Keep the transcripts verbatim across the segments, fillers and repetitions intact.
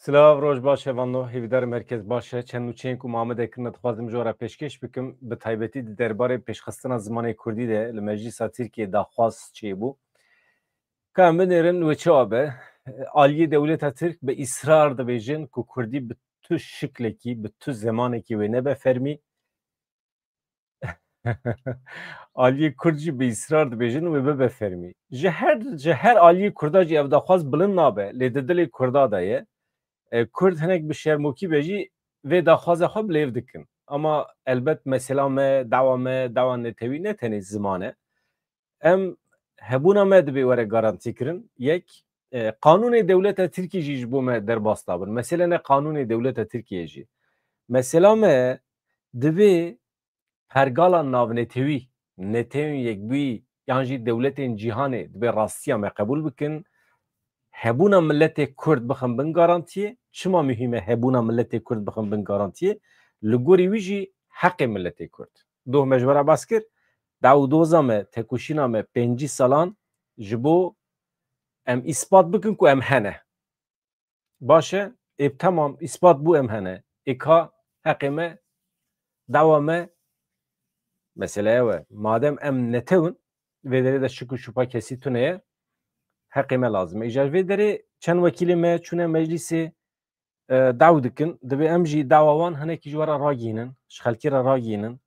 Silav, roj baş, hevalno, hêvîdarim herkes baş e. Çend nûçeyên ku Mamed kirine dixwazim ji we re pêşkêş bikim, bi taybetî di derbarê pêşxistina zimanê kurdî de li Meclîsa Tirkiyê daxwaz çêbû. Ka em binêrin wê çawa be? Aliyê dewleta Tirk bi îsrar dibêjin ku kurdî bi tu şiklekî, bi tu zemanekî wê nebe fermî. Aliyê kurd jî bi îsrar dibêjin wê bibe fermî. Ji her, ji her aliyê kurda jî ev daxwaz bilind nabe, lê di dilê kurda de ye. E, kurd hinek bi şermokî be jî vê daxwaza xwe bi lêv dikin. Ama elbet mesela me, dawa me, dawa netewî ne tenê ziman e. Em hebûna me dibê were garantî kirin. Yek, e, qanûnê dewleta Tirkî jî ji bo me derbas dabin. Mesele ne qanûnê dewleta Tirkiyê jî. Mesela me divê pergala navnetewî, Netewên Yekbûyî yan jî dewletên cîhanê dibê rastiya me qebûl bikin. Hebûna miletê kurd bixin bin garantiyê. Çima muhîm e hebûna miletê kurd bixin bin garantiyê? Li gorî wî jî heqê miletê kurd. Doh me ji we re behs kir, daw û doza me, tekoşîna me pêncî salan ji bo em îspat bikin ku em hene. Baş e, ê bi temam îspat bû em hene. Ê ka heqê me, dawa me, mesele ew e. Madem em netew in, vê derê de şik û şupa kesî tune ye, heqê me lazim e. Îcar vê derê çend wekîlê me çûne meclîsê, e, daw dikin. Dibê em jî dawa wan hinekî ji we re ragihînin, ji xelkê re ragihînin.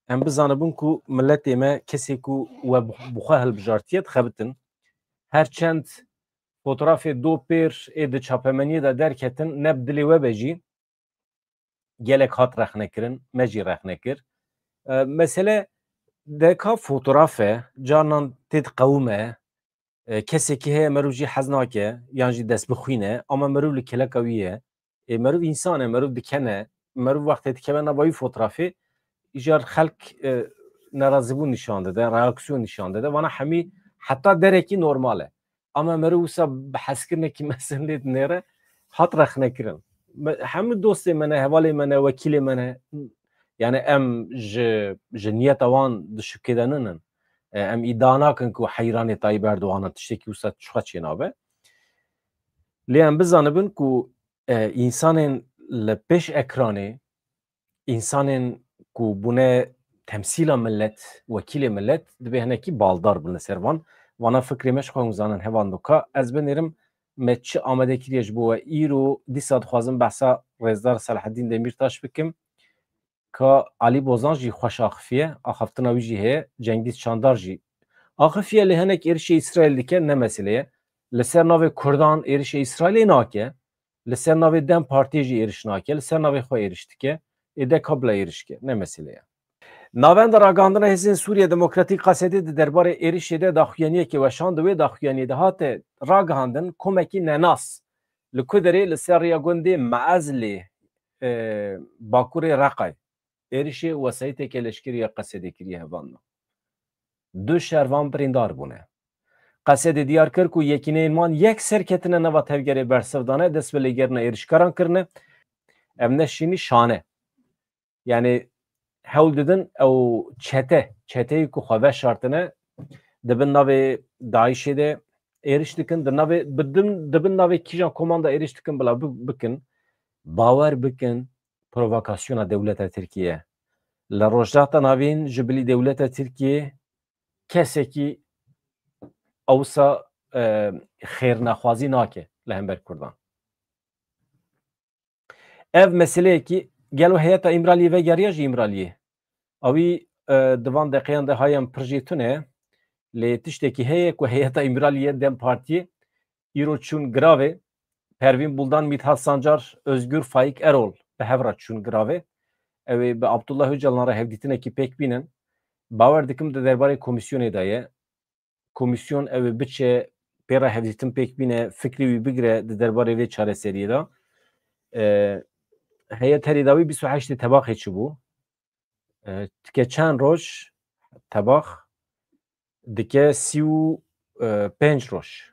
Em bizanibin ku miletê me kesê ku we bi xwe hilbijartiye dixebitin. Her çend fotografê do pêr ê di çapemeniyê de derketin, ne bi dilê we be jî gelek hat rexnekirin, me jî rexnekir. E, mesele deka fotografe, carnan tê diqewime, e, kesekî heye meriv jî hez nake, yan jî dest bi xwîn e, ama meriv li keleka wî ye. Ê, meriv însan e, meriv dikene, meriv wextê dikeve nava wî fotoğrafê, îcar xelk, e, nerazîbûn nîşan dide, reaksiyon nîşan dide. Vana hemî heta derekî normal e. Ama meriv wisa bi hezkirinekî mezin lê dinêre, hat rexnekirin. Me, hemû dostê me ne, hevalê me ne, wekîlê me ne. Yani em ji, ji niyeta wan di şikê de ninin. E, em îdia nakin ku heyranê Tayyip Erdogan in, tiştekî wisa çiqa çênabe. Lê em bizanibin ku, e, însanên li pêş ekranê, însanên ku bûne temsîla millet, wekîlê millet, dibê hinekî baldar bin li ser van. Vana fikrê me ji xwe hûn zanin hevalno. Ka ez binêrim me çi amade kiriye ji bo we. Îro dîsa dixwazim behsa Rêzdar Selaheddîn Demîrtaş bikim. Ka Alî Bozan jî xweş axifiye, axaftina wî jî heye, Cengdîz Çandar jî axifiye, lê hinek êrişê Îsraîl dike, ne mesele ye. Li ser navê Kurdan êrişê Îsraîlê nake, li ser navê DEM Partiyê jî êriş nake, li ser navê xwe êriş dike, ê deka bila êriş ke, ne mesele ye. Navenda Ragihandina Hêzên Sûriye Demokratîk, Qesedê, di derbarê êrişê de daxuyaniyekê weşand. Di wê daxuyaniyê de hate ragihandin, komekî nenas li ku derê, li ser riya gundê Meezlê, e, bakurê Reqay, êrişê wesayîteke leşkerî ya Qesedê kiriye hevalno. Du şervan birîndar bûne. Qesedê diyar kir ku yekîneyên wan yekser ketine nava tevgerê bersiv dane, dest bi lêgerina êrişkaran kirine. Em neşînî şane. Yani hewl didin ew çete, çeteyê ku xwe veşartine, di bin navê DAIŞê de êriş dikin, di navê, bi din, di bin navê kîjan komanda êriş dikin bila bi-, bikin. Bawer bikin, provokasyona dewleta Tirkiye. Li Rojhilata Navîn ji bilî dewleta Tirkiye kesekî ewsa, e, xêrnexwazî nake li hember Kurdan. Ev meseleyekî gelo heyeta Îmraliyê vegeriya ji Îmraliyê? Ewî, e, di van deqeyan de hayan pir jê tune, lê tiştekî heye ku heyeta Îmraliyê DEM Partiyê îro çûn giravê, Pervîn Buldan, Mithat Sancar, Özgür, Faik Erol bi hev re çûn giravê. Ew ê bi Abdullah Ocalan re hevdîtinekî pêk bînin. Bawer dikim di derbarê komîsyonê de ye. Komîsyon ew ê biçe pê re hevdîtin pêk bîne, fikrê wî bigire di derbarê vê çareseriyê de. E, heyet herî dawî bîst û heştê Tebaxê çûbû. E, dike çend roj Tebax? Dike sî û pênc roj.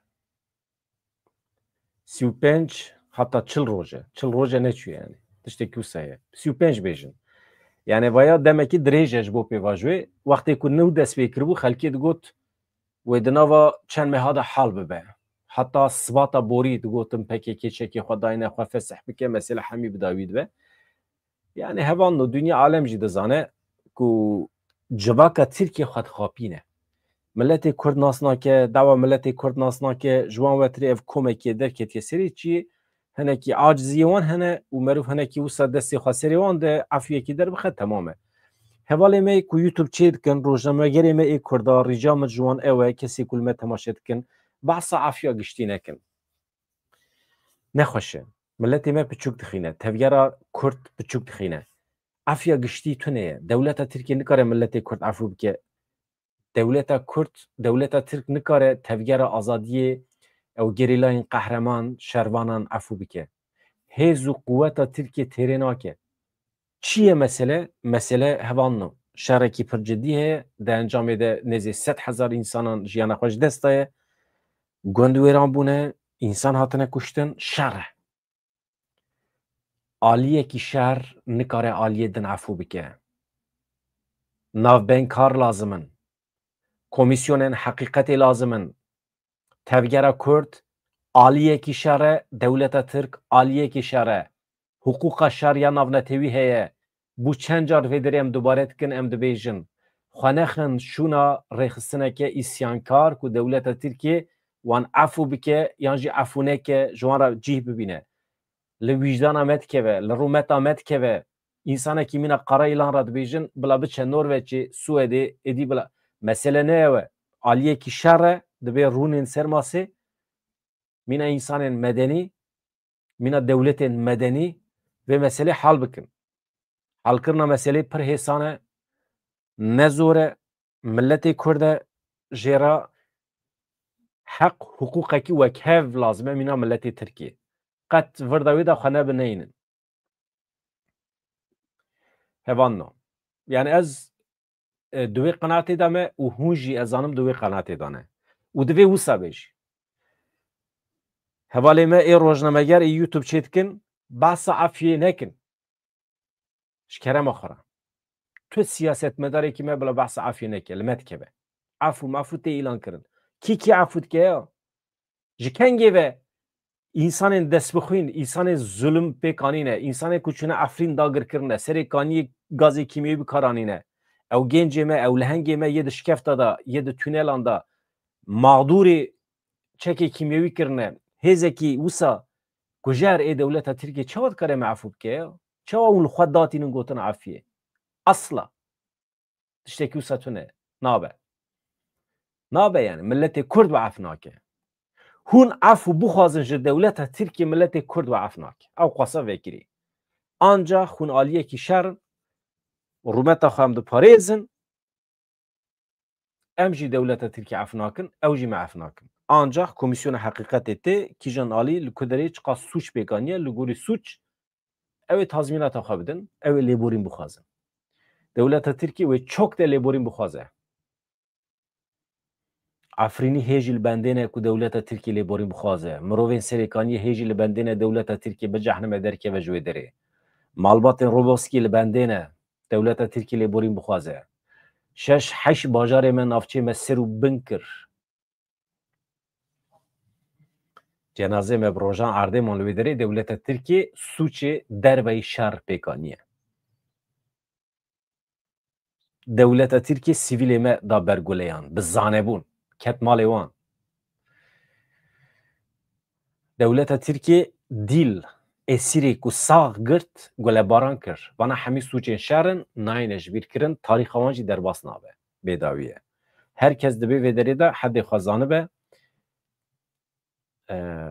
Sî û pênc heta çil roj e. Çil roj e neçûye yani. Tiştekî wisa ye. Sî û pênc bêjin. Yani vaya demekî dirêj e ji bo pêvajoyê. Wextê ku nû dest pê kiribû, xelkê digot, wê di nava çend meha de hal bibe. Heta sibata borî digotin P K K çekê xwe dayne xwe fesih bike, mesele hemî bi dawî dibe. Yani hevalno, dinya alem jî dizane ku civaka Tirkiye xwe dixapîne. Miletê Kurd nas nake, dawa miletê Kurd nas nake, ji wan wetirê ev komekê derketiye serê çiyê, hinekî aciziyê wan hene û meriv hinekî wisa destê xwe serê wan de, efûyekî derbixe, temam e. Hevalê me ku YouTube çê dikin, rojnamegerê me ê Kurda, rica min ji wan ew e, kesê ku li me temaşe dikin, behsa efûya giştî nekin. Nexweş e. Miletê me piçûk dixîne. Tevgera Kurd piçûk dixîne. Efûya giştî tune ye. Dewleta Tirkiye nikare miletê Kurd efû bike. Dewleta Kurd, dewleta Tirk nikare tevgera azadiyê ew gerîlayên qehreman, şervanan efû bike. Hêz û quweta Tirkiye têrê nake. Çi ye mesele? Mesele hevalno. Şerekî pir cidî heye. Di encamê de nêzî sed hezar însanan jiyana xwe ji dest daye. Gund wêran bûne, însan hatine kuştin, şer e. Aliyekî şer nikare aliyê din efû bike. Navbeynkar lazim in. Komîsyonên heqîqetê lazim in. Tevgera Kurd aliyekî şer e, dewleta Tirk aliyekî şer e. Hiqûqa şer ya navnetewî heye. Bû çend car vê derê em dubare dikin, em dibêjin, xwe nexin şûna rêxistineke îsyankar ku dewleta Tirkiye wan efû bike yan jî efû neke, ji wan re cih bibîne. Li wîjdana me dikeve, li rûmeta me dikeve. Însanekî mîna Karayilan re dibêjin, bila biçe Norveçê, Swêdê, êdî bila. Mesele ne ew e. Aliyekî şer e, divê rûnên ser masê, mîna însanên medenî, mîna dewletên medenî vê meselê hal bikin. Halkirina meselê pir hêsan e, ne zor e, miletê Kurd e, jê re heq, hiqûqekî wekhev lazim e mîna miletê Tirkiyê. Qet virda wê de xwe nebineynin. Hevalno. Yani ez, e, di wê qenatê de me û hûn jî, ez zanim, di wê qenatê de ne. Û divê wisa be jî. Hevalê me ê rojnameger ê YouTube çê dikin, behsa efûyê nekin. Ji kerema xwe re. Tu siyasetmedarekî me bila behsa efûyê neke, li me dikeve. Efû mefû tê îlan kirin. Kî kî efû dike ya? Ji kengê ve însanên destbixwîn, însanên zulm pêk anîne, însanên ku çûne Efrîn dagir kirine, serê kaniyê gazê kîmyewî bi kar anîne. Ew gencê me, ew lehengê me yê di şikefta de, yê di tunelan de mağdûrê çekê kîmyewî kirine. Hêzekî wisa kujer ê dewleta Tirkiye çawa dikare me efû bike ya? Çawa hûn li xwe datînin gotina efûyê? Asla. Tiştekî wisa tune. Nabe. Nabe yani. Miletê Kurd bi ef nake. Hûn efû bixwazin ji dewleta Tirkiye, miletê Kurd bi ef nake. Ew qasa vekirî. Ancax hûn aliyekî şer in, rûmeta xwe em diparêzin, em jî dewleta Tirkiye ef nakin, ew jî me ef nakin. Ancax Komîsyona Heqîqetê tê, kîjan alî, li ku derê, çiqas sûc pêk aniye, li gorî sûc, ew ê tazmînata xwe bidin, ew ê lêborîn bixwazin. Dewleta Tirkiyê wê çok de lêborîn bixwaze. Efrînî hê jî li bendê ne ku dewleta Tirkiyê lêborîn bixwaze. Mirovên Serêkaniyê hê jî li bendê ne dewleta Tirkiyê bi cehnime derkeve ji wê derê. Malbatên Roboskî li bendê ne dewleta Tirkiyê lêborîn bixwaze. Şeş heşt bajarê me, navçeyê me ser û bin kir. Cenazê me bi rojan erdê man li wê derê, dewleta Tirkiyê sûcê derveyî şer pêk aniye. Dewleta Tirkiyê sivîlê me da ber guleyan, bi zanebûn, ket malê wan. Dewleta Tirkiyê dîl, esîrê ku sax girt, gulebaran kir. Vana hemî sûcên şer in, nayêne ji bîr kirin, tarîxa wan jî derbas nabe. Bêdawî ye. Her kes di vê derê de hedê xwe zanibe. E,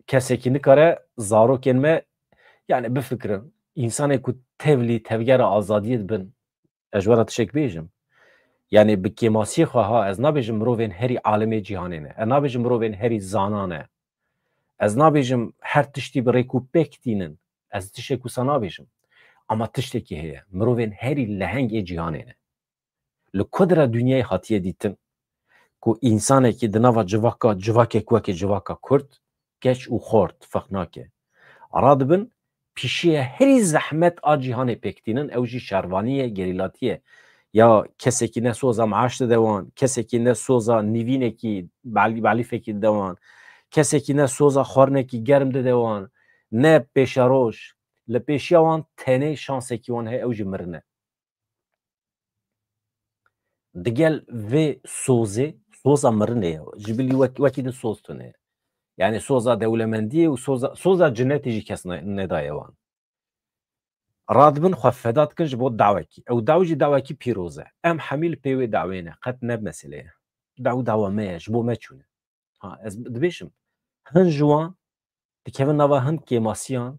kesekî nikare zarokên me, yani bifikirin, însanê ku tevlî tevgera azadiyê dibin, ez ji we re tiştek bêjim. Yani bi kêmasiyê xwe ha, ez nabêjim mirovên herî alimê cîhanê ne. Ez nabêjim mirovên herî zana ne. Ez nabêjim her tiştî bi rêk û pêk tînin. Ez tiştek wisa nabêjim. Ama tiştekî heye. Mirovên herî leheng ê cîhanê ne. Li ku dire dinyayê hatiye dîtin ku însanekî di nava civaka, civakek weke civaka Kurd, keç û xort ferq nake, radibin pîşeya herî zehmet a cîhanê pêk tînin, ew jî şervanî ye, gerîlatî ye. Ya kesekî ne soza maaş dide wan, kesekî ne soza nîvînekî, belî-, belîfekî dide wan, kesekî ne soza xwarinekî germ dide wan, ne pêşeroj, li pêşiya wan tenê şansekî wan heye, ew jî mirin e. Digel vê sozê, soza mirinê ye. Ji bilî wek-, wekî din soz tune ye. Yani soza dewlemendiyê û soza, soza cinetê jî kes ne-, nedaye wan. Radibin xwe feda dikin ji bo dawekî. Ew daw jî dawekî pîroz e. Em hemî li pê wê dawê ne. Qet ne mesele ye. Daw dawa me ye, ji bo me çûne. Ha, ez dibêjim. Hin ji wan dikevin nava hin kêmasiyan,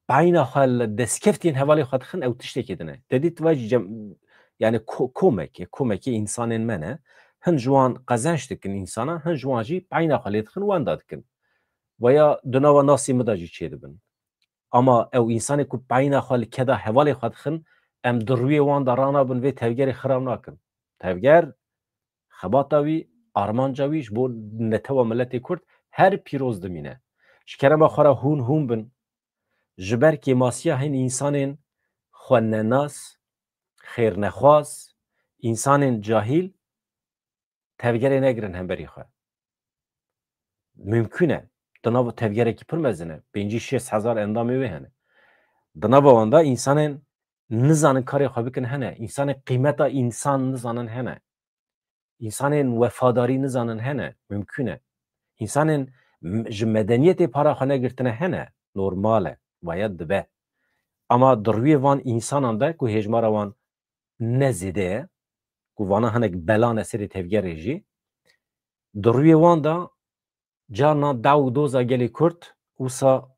peyna xwe li destkeftên hevalê xwe dixin, ew tiştekê din e. Te dît vajî cem-, yani ko-, komekê, komekê însanên me ne. Hin ji wan qezenç dikin însanan, hin ji wan jî peyna xwe lê dixin, wenda dikin. Veya di nava nasî min de jî çêdibin. Ama ew însanê ku peyna xwe li keda hevalê xwe dixin, em di rûyê wan de ranabin, vê tevgerê xirab nakin. Tevger, xebata wî, armanca wî ji bo netewa miletê Kurd her pîroz dimîne. Ji kerema xwe re hûn hûn bin. Ji ber kêmasiya hin însanên xwe nenas, xêrnexwaz, însanên cahîl tevgerê negirin hemberî xwe. Mimkûn e. Di nav tevgerekî pir mezin e. Pêncî şêst hezar endamê wê hene. Di nava wan de însanên nizanin karê xwe bikin hene. Însanên qîmeta însan nizanin hene. Însanên wefadarî nizanin hene. Mimkûn e. Însanên m-, ji medeniyetê para xwe negirtine hene. Normal e. Vaya dibe. Ama di rûyê van însanan de ku hêjmara wan ne zêde ye, ku vana hinek bela ne serê tevgerê jî, di rûyê wan de carna daw û doza gelê Kurd wisa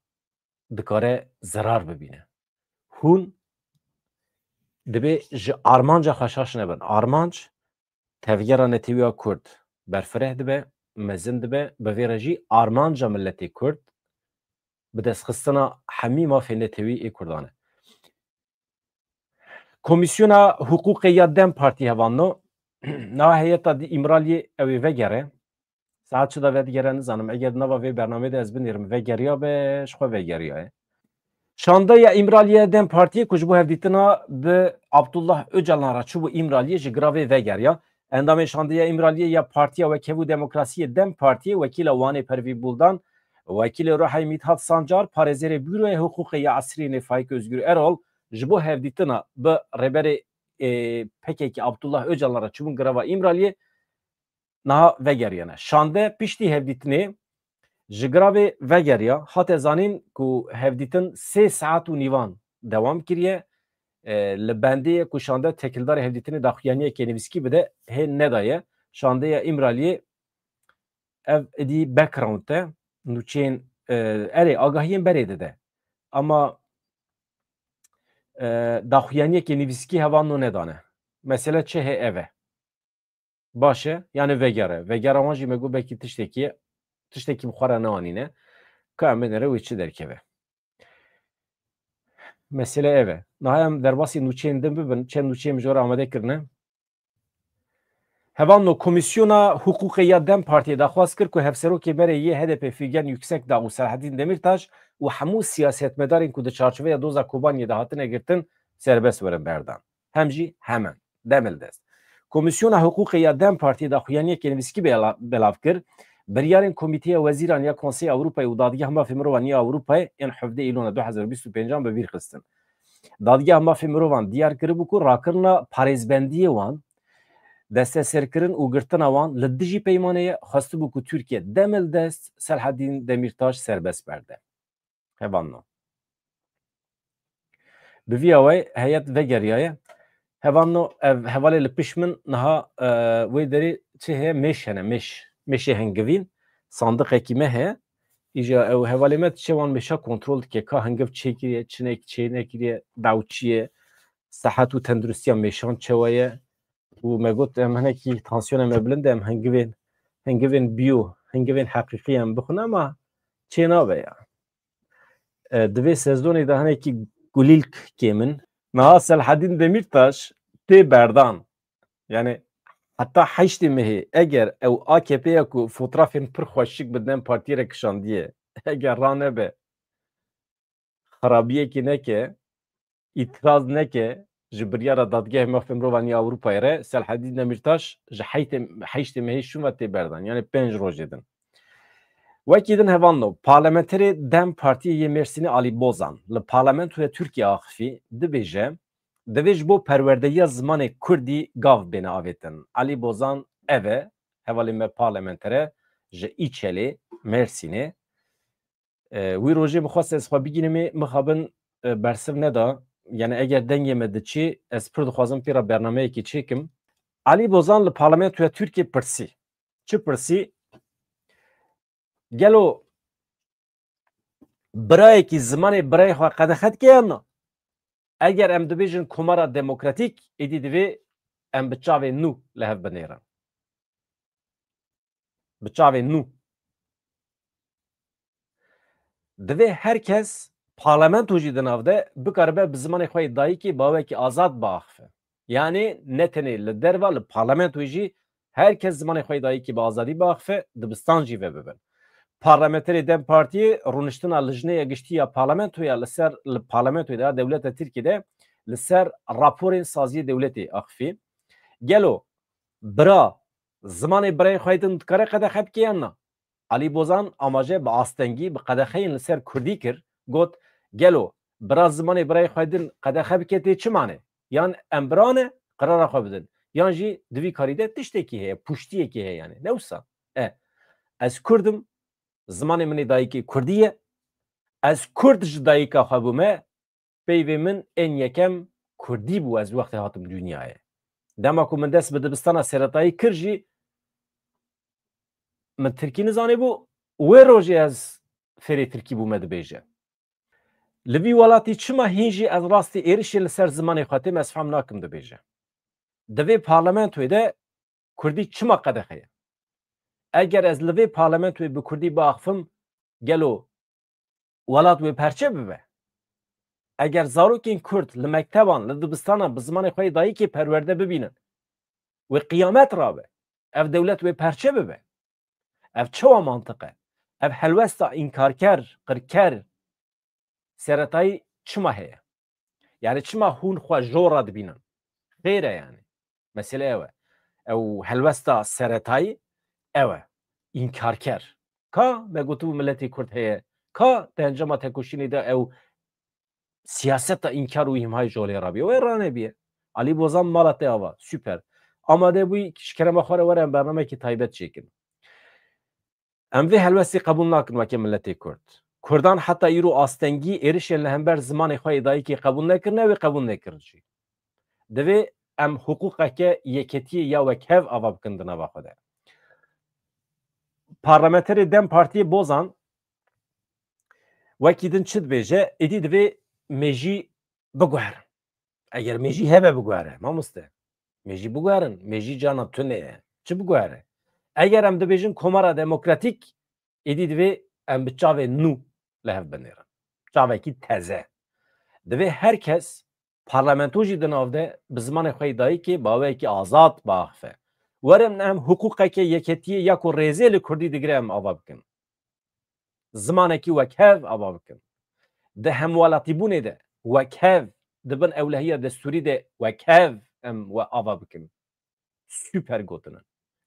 dikare zerar bibîne. Hûn dibê ji armanca xwe şaş nebin. Armanc tevgera netewî ya Kurd berfireh dibe, mezin dibe, bi vê re jî armanca miletê Kurd bi destxistina hemî mafê netewî ê Kurdan e. Komîsyona Hiqûqê ya DEM Partî hevalno, niha heyeta di Îmraliyê ew ê vegere. Saet çi de vedigere nizanim. Eger di nava vê bernameyê de ez binêrim vegeriya be, ji xwe vegeriya ye. Şandeya Îmraliyê DEM Partiyê ku ji bo hevdîtina bi Abdullah Ocalan re çûbû Îmraliyê ji giravê vegeriya. Endamê şandeya Îmraliyê ya Partiya Wekhev û Demokrasiyê DEM Partiyê, wekîla Wanê Pervîn Buldan, wekîlê Ruhayê Mîthat Sancar, parêzerê Buroya Hiqûqê ya Esrînê Faîk Ozgur Erol ji bo hevdîtina bi rêberê, e, P K K Abdullah Ocalan re çûbûn girava Îmraliyê niha vegeriyane. Şande piştî hevdîtinê ji giravê vegeriya, hate zanîn ku hevdîtin sê saet û nîvan dewam kiriye. E, li bendê ye ku şande têkildarê hevdîtinê daxuyaniyeke nivîskî bide, hê nedaye. Şandeya Îmraliyê ev êdî background e, nûçeyên, e, erê, agahiyên berê dide. Ama, e, daxuyaniyeke nivîskî hevalno nedane. Mesele çi hê ev e. Baş e, yani vegere. Vegera wan jî me got belkî tiştekî, tiştekî bi xwe re neanîne. Ka em binêre wê çi derkeve. Mesele ev e. Niha em derbasî nûçeyên din bibin, çend nûçeyê min ji we re amade kirine. Hevalno, Komîsyona Hiqûqê ya DEM Partiyê daxwaz kir ku hevserokê berê yê H D P Figen Yüksekdağ û Selahattin Demirtaş û hemû siyasetmedarên ku di çarçoveya doza Kobaniyê de hatine girtin serbest werin berdan. Hem jî hemen. Demildest. Komîsyona Hiqûqê ya DEM Partiyê daxuyaniyeke nivîskî bela-, belav kir. Biryarên Komîteya Wezîran ya Konseya Ewropayê û Dadgeha Mafê Mirovan ya Ewropayê ên hevdeh Îlona du hezar û bîst û pêncan bi bîr xistin. Dadgeha Mafê Mirovan diyar kiribû ku rakirina parêzbendiyê wan, desteserkirin û girtina wan li dijî peymanê ye, xwestibû ku Tirkiye demildest Selahattin Demirtaş serbest berde. Hevalno. Bi vî awayî heyet vegeriyaye. Hevalno, ev hevalê li pişt min niha, e, wê derê çi heye? Mêş hene, mêş. Mêşê hingivîn, sandiqekî me heye. Îja ew hevalê me diçe wan mêşa kontrol dike, ka hingiv çêkiriye, çi ne-, çê nekiriye, daw çi ye, sehet û tenduristiya mêşan çawa ye. Û me got, em hinekî tansiyona me bilind e, em hingivên, hingivên biyo, hingivên heqîqî em bixwin, ama çê nabe ya. E, di vê sezonê de hinekî gulîlk kêm in. Niha Selhedîn Demîrtaş tê berdan. Yani heta heştê mehê eger ew A K P ya ku fotrafên pir xweşik bi DEM Partiyê re kişandiye, eger ranebe, xerabiyekê neke, îtiraz neke, ji biryara Dadgehê Mafê Mirovan ya Ewropayê re Selahedîn Demîrtaş ji heytê, heştê mehê şûn ve tê berdan. Yani pênc rojê din. Wekî din hevalno, parlamenterê DEM Partiyê yê Mêrsînê Alî Bozan li parlamentoya Tirkiye axifî, dibêje, divê ji bo perwerdehiya zimanê kurdî gav bêne avêtin. Alî Bozan ev e, hevalê me parlamenter e ji Îçelê, Mêrsînê. E, wî rojê min xwest ez xwe bigînimê, mixabin, e, bersiv neda. Yani eger dengê me diçî, ez pir dixwazim pê re bernameyekê çêkim. Alî Bozan li parlamentoya Tirkiye pirsî. Çi pirsî? Gelo birayekî zimanê birayê xwe qedexe dike yan na? Eger em dibêjin komara demokratîk, êdî divê em bi çavê nû li hev binêrin. Bi çavê nû. Divê her kes parlamento jî di nav de bikaribe bi zimanê xwe yê dayikê bi awekî azad biaxife. Yani ne tenê li derva, li parlamentoyê jî her kes zimanê xwe yê dayikê bi azadî biaxife, dibistan jî vebibin. Parlamenterê DEM Partiyê rûniştina Lijneya Giştî ya Parlamentoya li ser, li parlamentoyê de ya dewleta Tirkiyê de li ser raporên saziyê dewletê axifî. Gelo bira zimanê birayê xwe din dikare qedexe bike yan na? Alî Bozan amaje bi astengî, bi qedexeyên li ser kurdî kir, got, gelo bira zimanê birayê xwe din qedexe bike tê çi mane? Yan em bira ne, qirara xwe bidin. Yan jî di vî karî de tiştekî heye, puştiyekî heye yani. Ne wisa? E, ez kurd im, zimanê min ê dayikê kurdî ye. Ez kurd ji dayika xwe bûme, peyvê min ên yekem kurdî bû, ez wextê hatim dinyayê. Dema ku min dest bi dibistana seretayî kir jî, min tirkî nizanîbû, wê rojê ez fêrê tirkî bûme, dibêje. Li vî welatî çima hîn jî ez rastî êrişê li ser zimanê xwe têm, ez fehm nakim, dibêje. Di vê parlamentoyê de kurdî çima qedexe ye? Eger ez li vê parlamentoyê bi kurdî biaxifim, gelo welat wê perçe bibe? Eger zarokên kurd li mekteban, li dibistanan bi zimanê xwe yê dayikê perwerde bibînin, wê qiyamet rabe. Ev dewlet wê perçe bibe. Ev çawa mantiq e? Ev helwesta înkarker, qirker, seretayî çima heye? Yani çima hûn xwe jor re dibînin? Xêr e yani. Mesele ew e. Ew helwesta seretayî ew e. Înkarker. Ka me gotibû miletê kurd heye? Ka di encama tekoşînê de ew siyaseta înkar û îmhayê ji holê rabîye? Wê ranebîye. Alî Bozan mala te ava. Super. Amade bûyî ji kerema xwe re were em bernameyekî taybet çêkin. Em vê helwestê qebûl nakin weke miletê kurd. Kurdan heta îro astengî êrişên li hember zimanê xwe yê dayikê qebûl nekirine, wê qebûl nekirin jî. Divê em hiqûqeke yeketiyê ya wekhev ava bikin di nava xwe de. Parlamenterê DEM Partiyê Bozan wekî din çi dibêje? Êdî divê mêjî biguherin. Eger mêjî hebe biguhere, mamoste. Mêjî biguherin, mêjî cana tune ye. Çi biguhere? Eger em dibêjin komara demokratîk, êdî divê em bi çavê nû li hev binêrin. Çavekî teze. Divê her kes, parlamento jî di nav de, bi zimanê xwe yê dayikê bi awayekî azad biaxife. Werin em hiqûqeke yeketiyê ya ku rêzê li kurdî digire em ava bikin. Zimanekî wekhev ava bikin. Di hemwelatîbûnê de wekhev, di bin ewlehiya destûrî de wekhev em we ava bikin. Super gotine.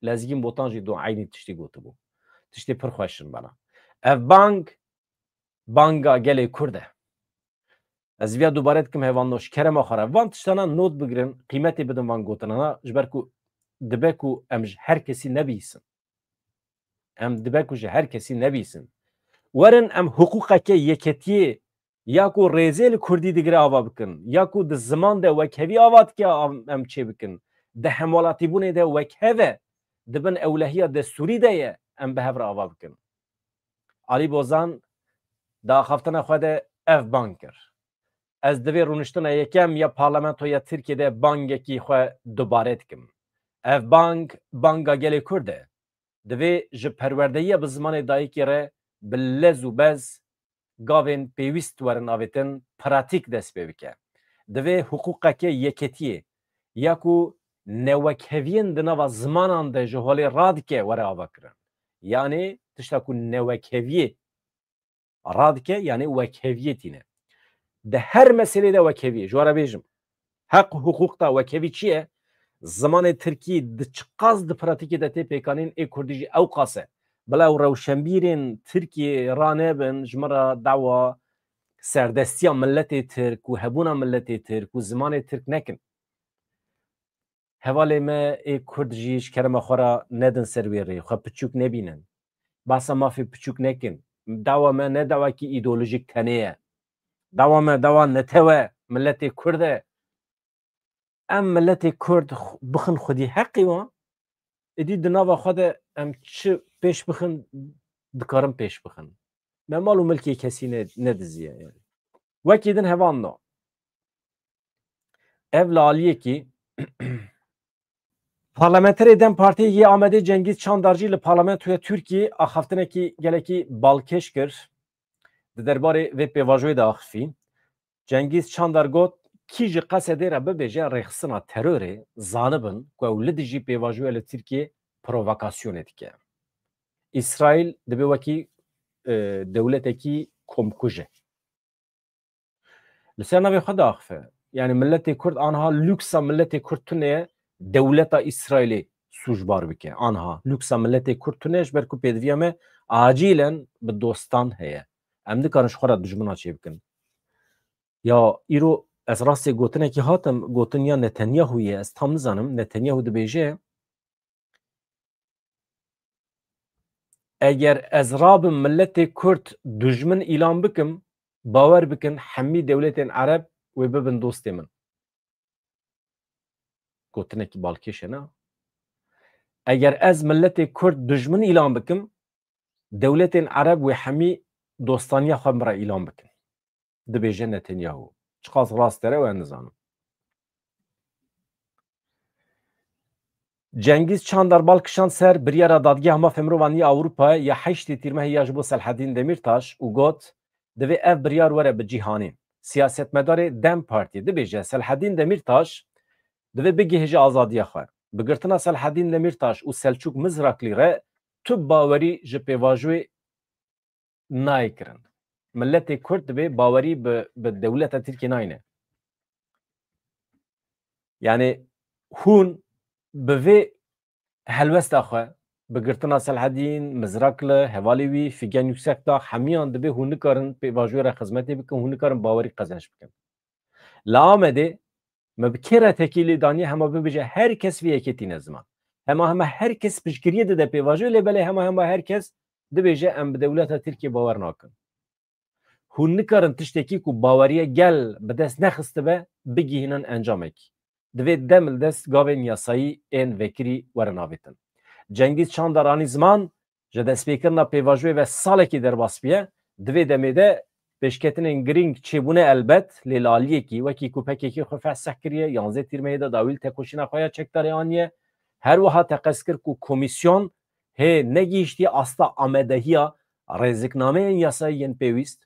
Lezgîn Botan jî do eynî tiştî gotibû. Tiştê pir xweş in bana. Ev bang, banga gelê Kurd e. Ez viya dubare dikim, hevalno, ji kerema xwe re. Van tiştana not bigirin, qîmetê bidin van gotinana, ji ber ku dibe ku em ji her kesî nebihîsin. Em dibe ku ji her kesî nebihîsin. Werin em hiqûqeke yeketiyê ya ku rêzê li kurdî digire ava bikin, ya ku di ziman de wekhevî ava dike av-, em çê bikin. Di hemwelatîbûnê de wekhev e, di bin ewlehiya destûrî de ye, em bi hev re ava bikin. Alî Bozan di axaftina xwe de ev bang kir. Ez divê rûniştina yekem ya parlamentoya Tirkiyê de bangekî xwe dubare dikim. Ev bang, banga gelê Kurd e. Divê ji perwerdehiya bi zimanê dayikê re bi lez û bez gavên pêwîst werin avêtin, pratîk dest pê bike. Divê hiqûqeke yeketiyê ya ku newekheviyên di nava zimanan de ji holê radike were avakirin. Yanê tişta ku newekheviyê radike, yanê wekheviyê tîne. Di her meselê de wekheviyê, ji we re bêjim. Heq û hiqûq te wekevî çi ye? Zimanê tirkî di çiqas di pratîkê de tê pêkanîn, ê kurdî jî ew qas e. Bila ew rewşenbîrên tirkî ranebin, ji min re dawa serdestiya miletê tirk û hebûna miletê tirk û zimanê tirk nekin. Hevalê me ê kurd jî ji kerema xwe re nedin ser wê rê, xwe piçûk nebînin. Behsa mafê piçûk nekin. Dawa me ne dawakî îdeolojîk tenê ye. Dawa me dawa netewe, miletê kurd e. Em miletê kurd xu-, bixin xwedî heqî wan, êdî di nava xwe de em çi pêş bixin, dikarin pêş bixin. Me mal û milkê kesî ne, nediziye yani. Wekî din hevalno. Ev li aliyekî Parlamenterê DEM Partiyê yê Amedê Cengîz Çandar jî li Parlamentoya Tirkiyê axaftinekî gelekî balkêş kir. Di derbarê vê pêvajoyê de axifî. Cengîz Çandar got, kî ji Qesedê re bibêje rêxistina terorê, zanibin ku ew li dijî pêvajoya li Tirkiyê provokasyonê dike. Îsraîl dibe wekî, e, dewletekî komkuj e. Li ser navê xwe diaxife. Yani miletê Kurd anha luksa miletê Kurd tune ye, dewleta Îsraîlê sûcbar bike. Anha luksa miletê Kurd tune ye, ji ber ku pêdiviya me acilen bi dostan heye. Em nikarin ji xwe re dijmina çêbikin. Ya îro ez rastê gotinekî hatim, gotin ya Netanyahu ye, ez tam nizanim, Netanyahu dibêje, eger ez rabim miletê Kurd dujmin îlan bikim, bawer bikin hemî dewletên Ereb wê bibin dostê min. Gotinekî balkêş e, na? Eger ez miletê Kurd dujmin îlan bikim, dewletên Ereb wê hemî dostaniya xwe min re îlan bikin. Dibêje Netanyahu. Çiqas rast e, ew ez nizanim. Cengîz Çandar bal kişand ser biryara Dadgeha Mafê Mirovan ya Ewropayê ya heştê Tîrmehê ya ji bo Selhedîn Demîrtaş û got, divê ev biryar were bi cîhanê. Siyasetmedarê DEM Partiyê dibêje, Selhedîn Demîrtaş divê bigihêje azadiya xwe. Bi girtina Selhedîn Demîrtaş û Selçûk Mizraklî re tu bawerî ji pêvajoyê nayê kirin. Miletê Kurd divê bawerî bi, bi dewleta Tirkiyê nayne. Yani hûn bi vê helwesta xwe, bi girtina Selhedîn, Mizrakli, hevalê wî, Figen Yüksekdağ, hemiyan dibê hûn nikarin pêvajoyê re xizmetê bikin, hûn nikarin bawerî qezenc bikin. Li Amedê me bi kê re tekî lê daniye hema bibêje her kes vê yekê tîne ziman. Hema hema her kes piştgiriyê dide pêvajoyê, lê belê hema hema her kes dibêje em bi dewleta Tirkiyê bawer nakin. Hûn nikarin tiştekî ku baweriya gel bi dest nexistibe bigihînin encamekî. Divê dem li dest gavên yasayî ên vekirî werin avêtin. Cengîz Çandar anî ziman, ji destpêkirina pêvajoyê ve salekî derbas bûye. Di vê demê de pêşketinên girîng çêbûne elbet, lê li aliyekî wekî ku P K K xwe fesih kiriye, yanzdeh Tîrmehê de dawî li tekoşîna xwe ya çekdarê aniye. Her wiha teqez kir ku komîsyon hê negihîştiye asta amadehiya rêziknameyên yasayî yên pêwîst.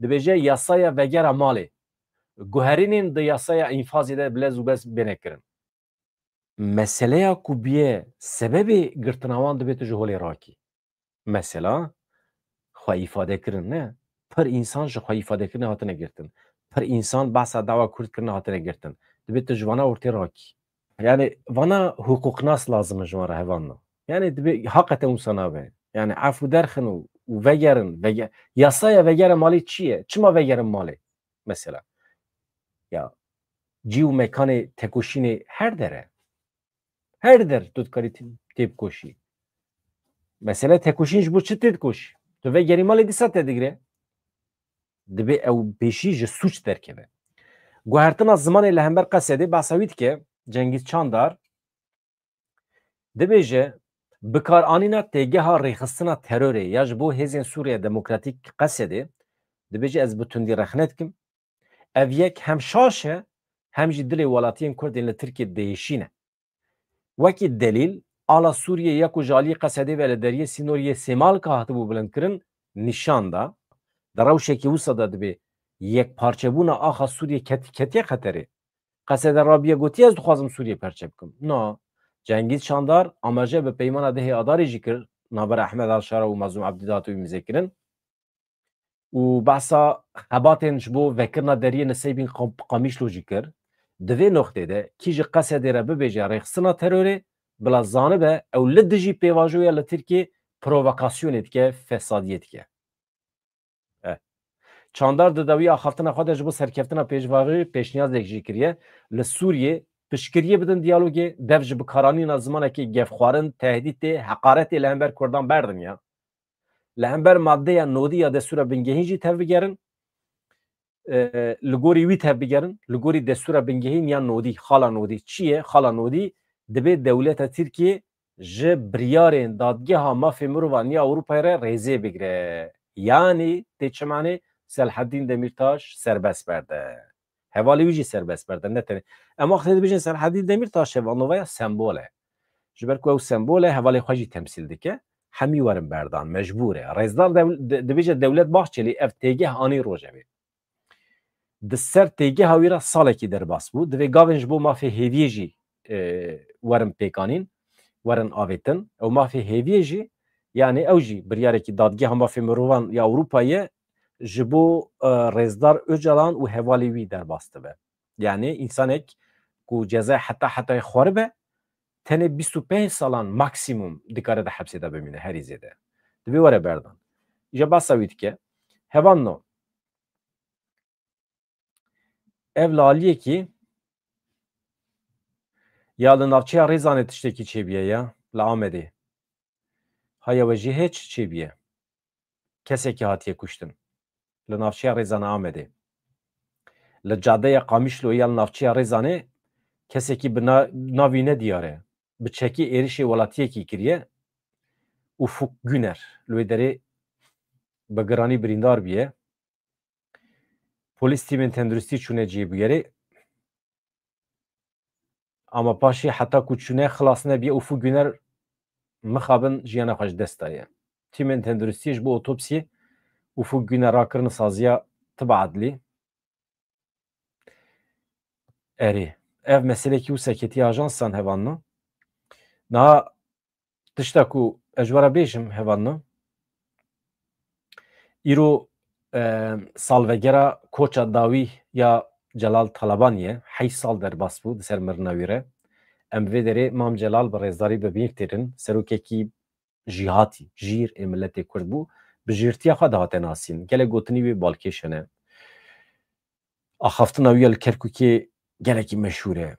Dibêje yasaya vegera malê. Guherînên di yasaya înfazê de bi lez û bez bêne kirin. Meseleya ku bûye sebebê girtina wan, divê tu ji holê rakî. Mesela, xwe îfade kirin ne. Pir însan ji xwe îfade kirinê hatine girtin. Pir însan behsa dawa Kurd kirinê hatine girtin. Divê tu ji vana ortê rakî. Yani vana hiqûqnas lazim in ji wan re, hevalno. Yani divê haqeten wisa nabe. Yani efû derxin û, û vegerin. Vege-, yasaya vegere malê çi ye? Çima vegerin malê? Mesela. Ya cî û mekanê tekoşînê her der e. Her der tu dikarî tê-, têbikoşî. Mesele tekoşîn ji bo çi têdikoşî? Tu vegerî malê dîsa te digire. Dibê ew pêşî ji sûc derkeve. Guhertina zimanê li hember Qesedê behsa wî dike, Cengîz Çandar dibêje, bikaranîna têgeha rêxistina terorê ya ji bo Hêzên Sûriya Demokratîk Qesedê, dibêje ez bi tundî rexne dikim. Ev yek hem şaş e, hem jî dilê welatiyên Kurd ên li Tirkiyê diêşîne. Wekî delîl, ala Sûriyê ya ku ji aliyê Qesedê ve li deriyê sînoriyê Sêmalka hatibû bilindkirin, nîşan da. Di rewşekî wisa de dibê yekparçebûna axa Sûriyê ket-, ketiye xeterê. Qesede rabiye gotiye, ez dixwazim Sûriyê perçe bikim. Na, Cengîz Çandar amaje bi peymana dehê Adarê jî kir, navbera Ehmed Al-Şara û Mazlûm Ebdî de hatiye îmzekirin. Û behsa xebatên ji bo vekirina deriyê Niseybîn Qam-, Qamîşlo jî kir. Di vê noqtê de kî ji Qesedê re bibêje rêxistina terorê, bila zanibe ew li dijî pêvajoya li Tirkiyê provokasyonê dike, fesadiyê dike. Eh. Çandar di dawî axaftina xwe de ji bo serkeftina pêşvajoyê pêşniyazek jî kiriye. Li Sûriyê piştgiriyê bidin diyalogê, dev ji bikaranîna zimanekî gefxwarin, tehdîtê, heqaretê li hember Kurdan berdin ya. Li hember maddeya nodî ya destûra bingehîn jî tevbigerin. E, li gorî wî tevbigerin, li gorî destûra bingehîn ya nodî, xala nodî çi ye? Xala nodî dibê dewleta Tirkiyê ji biryarên Dadgeha Mafê Mirovan ya Ewropayê re rêzê bigire. Yanî tê çi manê? Selahedîn Demîrtaş serbest berde. Hevalê wî jî serbest berde. Ne tenê. Em wextê dibêjin Selahedîn Demîrtaş hevalnova ya sembol e. Ji ber ku ew sembol e, hevalê xwe jî temsîl dike. Hemî werin berdan, mecbûr e. Rêzdar dew-, di-, dibêje Dewlet Bahçelî ev têgeh anî rojevê. Di ser têgeha wî re salekî derbas bû. Divê gavên ji bo mafê hêviyê jî, e, werin pêkanîn, werin avêtin. Ew mafê hêviyê jî, yanî ew jî biryarekî Dadgeha Mafê Mirovan ya Ewropayê ye, ji bo, e, Rêzdar Ocalan û hevalê wî derbas dibe. Yanî însanek ku cezayê heta hetayê xwaribe, tenê bîst û pênc salan maksimum dikare di hepsê de bimîne, herî zêde. Divê were berdan. Îja basa wî dike. Hevalno, ev li aliyekî ya li navçeya Rêzanê tiştekî çêbûye ya, li Amedê. Haya we jî hê çi çêbûye? Kesekî hatiye kuştin. Li navçeya Rêzanê Amedê. Li cadeya Qamişloyê ya li navçeya Rêzanê kesekî bi na-, navî nediyar e. Bi çekî êrişê welatiyekî kiriye. Ufuk Güner. Li wê derê bi giranî birîndar bûye. Polîs tîmên tenduristî çûne cihê bûyerê. Ama paşê heta ku çûne xilas nebiye, Ufuk Güner mixabin jiyana xwe ji dest daye. Tîmên tenduristiyê ji bo otopsiyê Ufuk Güner rakirin saziya tiba edlî. Erê, ev meselekî wisa ketiye ajansan hevalno. Niha tişta ku ez ji we re bêjim hevalno, îro, e, salvegera koça dawî ya Celal Talabanî ye. Heyş sal derbas bû di ser mirina wî re. Em vê derê Mam Celal bi rêzdarî bi bîr têrin. Serokekî jîhatî, jîr ê miletê Kurd bû. Bi jîrtiya xwe dihate nasîn. Gelek gotinî wî balkêş hene. Axaftina wî ya li Kerkûkê gelekî meşhûr e.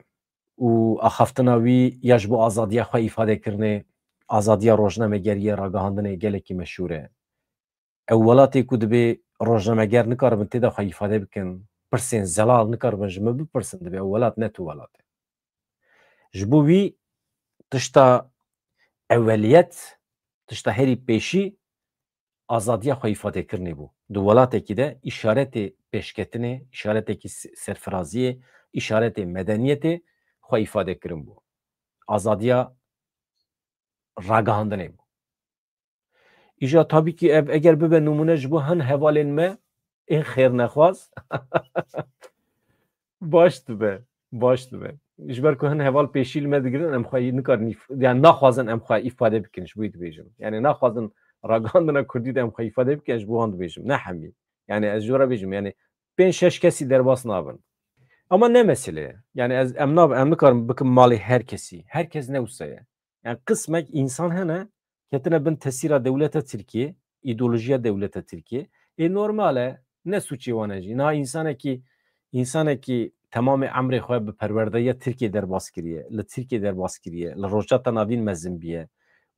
Û axaftina wî ya ji bo azadiya xwe îfadekirinê, azadiya rojnamegeriyê, ragihandinê gelekî meşhûr e. Ew welatê ku dibê rojnameger nikaribin tê de xwe îfade bikin, pirsên zelal nikaribin ji min bipirsin, dibê ew welat ne tu welat e. Ji bo wî tişta eweliyet, tişta herî pêşî azadiya xwe îfadekirinê bû. Di welatekî de îşaretê pêşketinê, îşaretekî se-, serfiraziyê, îşaretê medeniyetê xwe îfadekirin bû. Azadiya ragihandinê bû. Îja tabî kî ev eger bibe nimûne ji bo hin hevalên me ên xêrnexwaz, baş dibe, baş dibe. Ji ber ku hin heval pêşî li me digirin, em xwe nikarin îf-, yani naxwazin em xwe îfade bikin, ji bo wî dibêjim. Yani naxwazin ragihandina kurdî de em xwe îfade bikin, ji bo wan dibêjim. Ne hemî. Yani ez ji we re bêjim, yani pênc şeş kesî derbas nabin. Ama ne mesele ye. Yani ez, em nab-, em nikarin bikim malê her kesî. Her kes ne wisa ye. Yani qismek însan hene, ketine bin tesîra dewleta Tirkiyê, îdeolojiya dewleta Tirkiyê. Ê normal e, ne sûçê wan e jî. Niha însanekî, însanekî temamê emrê xwe bi perwerdeya Tirkiyê derbas kiriye, li Tirkiyê derbas kiriye, li Rojhilata Navîn mezin biye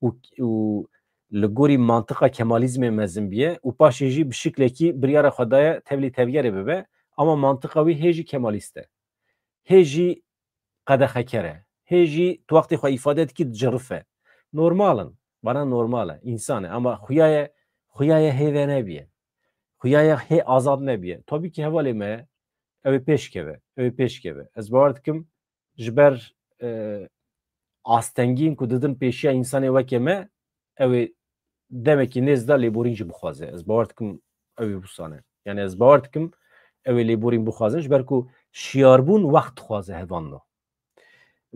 û, û li gorî mantiqa Kemalîzmê mezin biye û paşê jî bi şiklekî biryara xwe daye tevlî tevgerê bibe, ama mantiqa wî hê jî Kemalîst e. Hê jî qedexeker e. Hê jî tu wextê xwe îfade dikî dicirife. Normal in. Vana normal e. Însan e. Ama xuya ye, xuya ye hê venebiye. Xuya ye hê azad nebiye. Tabî ki hevalê me ew ê pêş keve. Ew ê pêş keve. Ez bawer dikim ji ber, e, astengiyên ku didin pêşiya însanê weke me, ew ê demekî nêz de lêborîn jî bixwaze. Ez bawer dikim ew ê wisa ne. Yani ez bawer dikim ew ê lêborîn bixwazin, ji ber ku şiyarbûn wext dixwaze hevalno.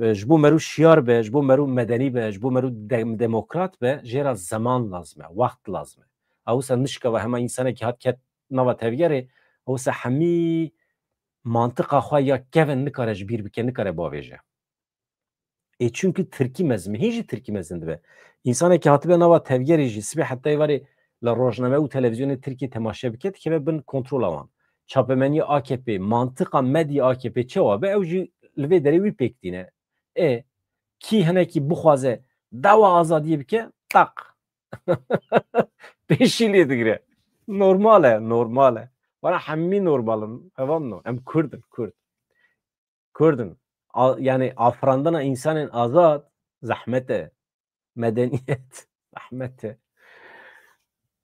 E, ji bo merû şiyar be, ji bo merû medenî be, ji bo merû de-, demokrat be, jê re zeman lazim e, wext lazim e. Ew wisa nişkeve hema însanekî hat ket nava tevgerê, ew wisa hemî mantiqa xwe ya kevin nikare ji bîr bike, nikare bavêje. Ê çunku tirkî mezin, hîn jî tirkî mezin dibe. Însanekî hatibe nava tevgerê jî sibê heta êvarê li rojname û televîzyonê tirkî temaşe bike, dikeve bin kontrola wan. Çapemeniya A K P, mantiqa medya A K P çawa be, ew jî li vê derê wî pêk tîne. Ê, kî hinekî bixwaze dawa azadiyê bike, taq. Pêşî lê digire. Normal e, normal e. Vana hemî normal in. Hevan no. Em Kurd in, Kurd. Kurd in. A-, yani afirandina insanên azad zehmet e. Medeniyet zehmet e.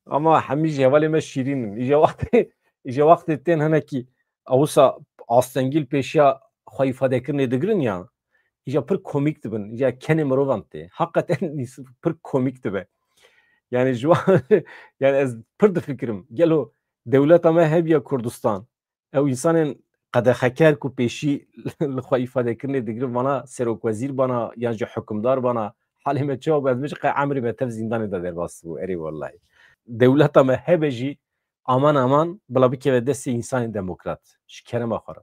Ama hemî jî hevalê me şîrîn in. Îja wextê, îja wextê tên hinekî ewsa astengî li pêşiya xwe îfadekirinê digirin ya. Îja pir komîk dibin. Îja kenê mirovan tê. Hakikaten pir komîk dibe. Yani ji wa-, yani ez pir difikirim. Gelo dewleta me hebiya Kurdistan. Ew însanên qedexeker ku pêşî li xwe îfadekirinê digirin, vana serokwezîr bana yan jî hukimdar bana, halê me çawa bû? Ez bêjim qey emrê me tev zîndanê de derbas bû. Erê wellahî. Dewleta me hebe jî aman aman bila bikeve destê însanên demokrat. Ji kerema xwe re.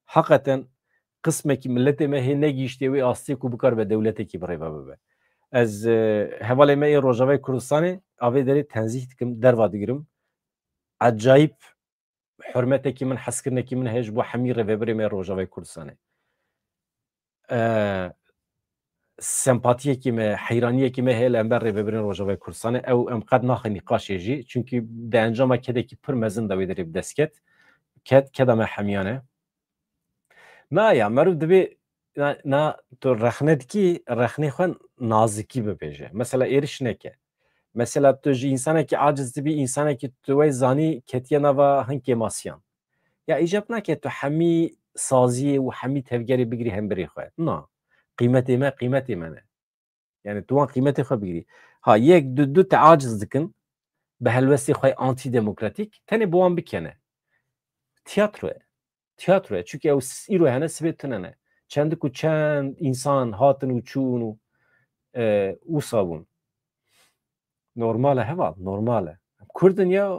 Heqeten qismekî miletê me hê negihîştiye wê astê ku bikaribe dewletekî birêve bibe. Ez, e, hevalê me ê Rojavayê Kurdistanê a vê derê tenzîh dikim, derva digirim. Ecayîb hurmetekî min, hezkirinekî min heye ji bo hemî rêvebirê me Rojavayê Kurdistanê. E, sempatiyekî me, heyraniyekî me heye li hember rêvebirên Rojavayê Kurdistanê. Ew em qet naxin nîqaşê jî. Çunkî di encama kedekî pir mezin de wê derê bi dest ket. Ked, keda me hemiyan e. Na ya, meriv divê, na, na, tu rexne dikî, rexnê xwe nazikî bibêje. Mesela êriş neke. Mesela tu ji însanekî aciz dibî, însanekî tu wê zanî ketiye nava hin kêmasiyan. Ya îcab nake tu hemî saziyê û hemî tevgerê bigirî hemberî xwe. Na. Qîmetê me, qîmetê me ne. Yani tu wan qîmetê xwe bigirî. Ha, yek, du, du te aciz dikin, bi helwestê xwe antidemokratîk, tenê bi wan bikene. Tiyatro ye. Tiyatro ye. Çunke ew s-, îro hene, sibê tune ne. Çendik û çend însan hatin û çûn û, e, wisa bûn. Normal e heval, normal e. Kurd in ya.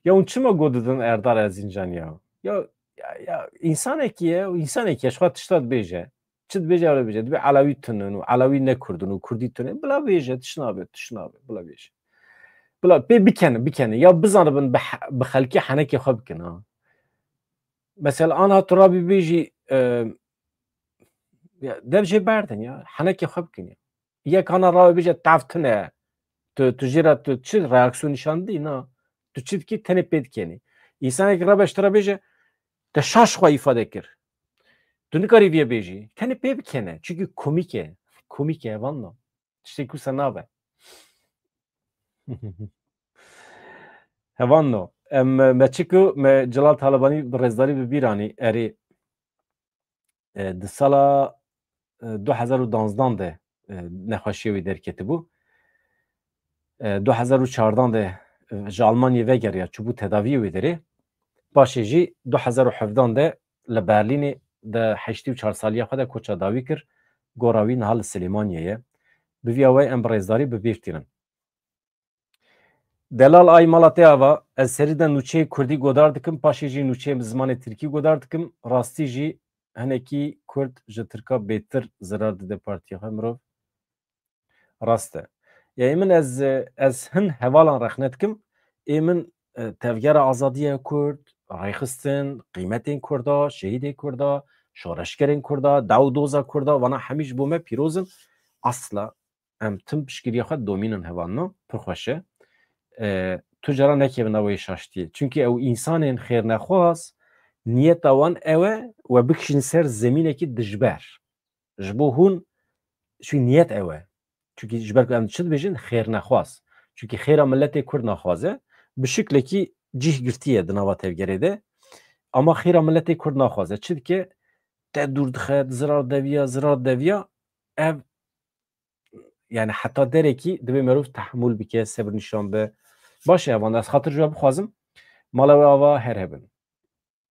Ya hûn çima got didin Erdal Erzincan ya? Ya, ya, ya, însanekî ye, û însanekî ye, ji xwe tişta dibêje. Çi dibêje, ew dibêje. Dibê Elewî tune in û Elewî ne Kurd in û Kurdî tune. Bila bêje, tişt nabe, tişt nabe, bila bêje. Bila pê bikene, bikene. Ya bizanibin bi he-, bi xelkê henekê xwe bikin, ha. Mesela, anha tu rabî bêjî, e, ya, dev jê berdin ya, henekê xwe bikin ya. Yek ana rabe bêje, tev tune. Tu, tu jê re tu çi reaksiyon nîşan dî, na? Tu çi dikî, tenê pê dikenî. Însanekî rabe ji te re bêje, te şaş xwe îfade kir. Tu nikarî vê bêjî. Tenê pê bikene. Çunkî komîk e. Komîk e, hevan na. Tiştê ku se nabe. Hevan no. Em, me çi ku me Celal Talebanî bi rêzdarî bi bîr anî, erê, e, di sala, e, du hezar û danzdan de, e, nexweşiyê wî derketibû. E, du hezar û çardan de, e, ji Almanyê vegeriya, çûbû tedaviyê wê derê. Paşê jî du hezar û hevdan de li Berlînê di heştê û çar saliya xwe de koça dawî kir. Gora wî niha li Silêmaniyê ye. Bi vî awayî em bi rêzdarî bi bîr tînin. Delal ay mala te ava, ez serî de nûçeyê kurdî godar dikim, paşê jî nûçeyê zimanê tirkî godar dikim. Rastî jî hinekî kurd ji tirka bêtir zirar dide partiya xwe mirov. Rast e. Ya ê min ez, ez hin hevalan rexne dikim. Ê min, e, tevgera azadiya kurd, rêxistin, qîmetên kurda, şehîdê kurda, şoreşgerên kurda, daw doza kurda, vana hemî ji bo me pîroz in. Asla em tim piştgiriya xwe domînin hevalno, pir xweş e. E, tu cara nekevin nava wê şaştiyê. Çunkî ew însanên xêrnexwaz, niyeta wan ew e, we bikişîn ser zemînekî dijber. Ji bo hûn, çi niyet ew e. Çunkî ji ber ku em çi dibêjin, xêrnexwaz. Çunkî xêra miletê kurd naxwaze. Bi şiklekî cih girtiye di nava tevgerê de. Ama xêra miletê kurd naxwaze. Çi dike? Te dûr dixe, zirar deviya, zirar deviya. Ev yani heta derekî divê merov tehmûl bike, sebir nîşan be. Baş e, evan ez xatir ji we bixwazim. Mala we ava, her hebin.